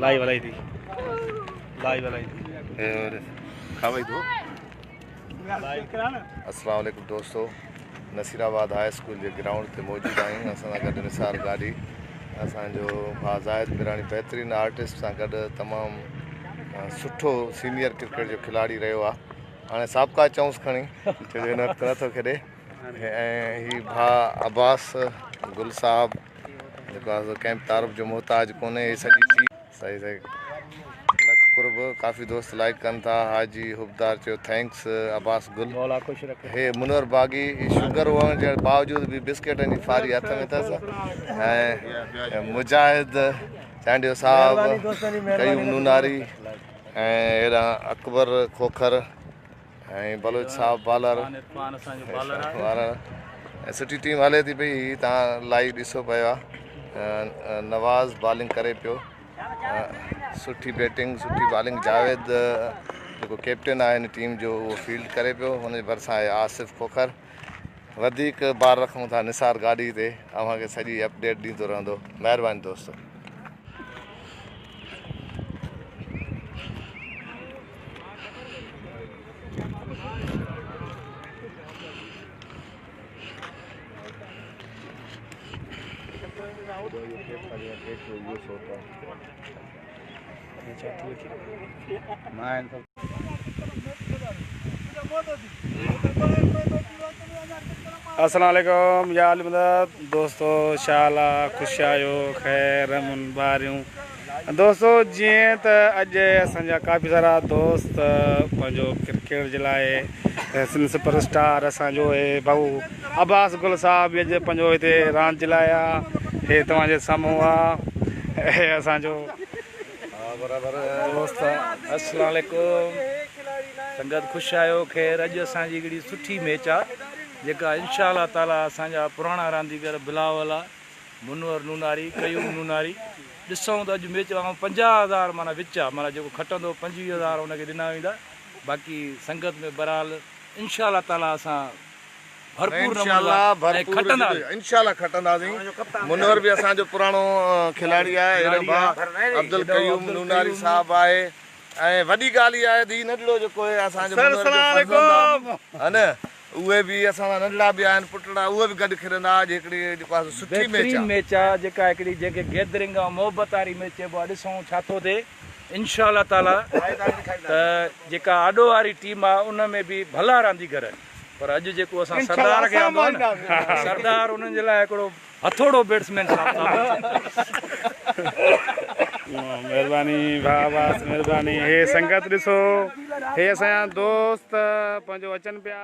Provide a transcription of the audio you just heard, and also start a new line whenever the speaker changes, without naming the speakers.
Live هلائي ٿي live هلائي ٿي.
کاوي ٿو. السلام عليڪم دوستو نصير آباد هاء اسڪول جي گرائونڊ تي موجود آهيون اسان سان گڏ نثار گاڏهي اسان جو ڀاء زاهد ميراڻي بهترين آرٽسٽ سان گڏ تمام سٺو سينيئر ڪرڪيٽ جو کلاڙي رهيو آهي هاڻي سابقا چئونس کڻي ڇو جو هن وقت نٿو کيڏي ۽ هي ڀاء عباس گل صاحب جيڪو آهي سو ڪنهن به تعارف جو محتاج ڪونهي هي سڄي ٽيم صحيح صحيح لک قرب ڪافي دوست لائيڪ ڪن ٿا حاجي حبدار چيو thanks Abbas گل
مولا خوش رکي.
هي منور باغي شگر هئڻ جي باوجود به بسڪيٽن جي ڦاري هٿ ۾ اٿس ۽ مجاهد چانڊيو صاحب قيوم نوناري ۽ هيڏانهن اڪبر کوکر ۽ بلوچ صاحب بالر ۽ سٺي ٽيم هلي ٿي پئي هي تان لائيو ڏسو پيا نواز بالنگ ڪري پيو سٺي بيٽنگ سٺي بالنگ جاويد جيڪو ڪيپٽن آهي هن ٽيم جو اهو فيلڊ ڪري پيو هن جي ڀرسان آهي آصف کوکر وڌيڪ بار رکون ٿا نثار گاڏي تي اوهان کي سڄي اپڊيٽ ڏيندو رهندو مهرباني دوستو.
السلام عليڪم يا علي مدد دوستو شالا خوش آهيو خير امن ٻاريون دوستو جيئن ته اڄ اسان جا ڪافي سارا دوست پنهنجو ڪرڪيٽ جي لاء سنڌ سپر اسٽار اسان جو هي ڀائو عباس گل صاحب به اڄ پنهنجو هتي راند جي لاء آ هي توهان جي سامهون آ هي اسان جو دوست.
السلام عليڪم سنگت خوش آهيو خير اڄ اسان جي هڪڙي سٺي ميچ آ جيڪا انشاء الله تعالي اسان جا پراڻا رانديگر بلاول آ منور نوناري، قيوم نوناري، ڏسون ته اڄ ميچ آئون 50 هزار معنيٰ وچ آ معنيٰ جيڪو کٽندو 25 هزار ان کي ڏنا ويندا باقي سنگت ۾ بهرحال انشاء الله تعالي اسان ڀرپور نموني سان ۽ کٽنداسين.
انشاء الله کٽنداسين منور به اسان جو پراڻو کلاڙي آهي هيڏانهن ڀاء عبدالقيوم نوناري صاحب آهي ۽ وڏي ڳالهه اها آهي ته هي ننڍڙو جيڪو هي اسان جو منور جو فرزند آهي ها نه اهي به اسان سان ننڍڙا به آهن پٽڙا اهي به گڏ کيڏندا اڄ هڪڙي جيڪو آهي سو سٺي ميچ
بهترين ميچ آ جيڪا هڪڙي جنهن کي گيدرنگ ۽ محبت واري ميچ چئبو آ ڏسون ڇا ٿو ٿئي انشاء الله تعالي ته جيڪا آڏو واري ٽيم آ ان ۾ به ڀلا رانديگر آهن پر اڄ جيڪو اسان سردار کي آندو آ نه سردار انهن جي لاء هڪڙو هٿوڙو بيٽسمين ثابت ٿيندو.
مهرباني ڀاء عباس مهرباني هي سنگت ڏسو هي اسان جا دوست پنهنجو اچن پيا.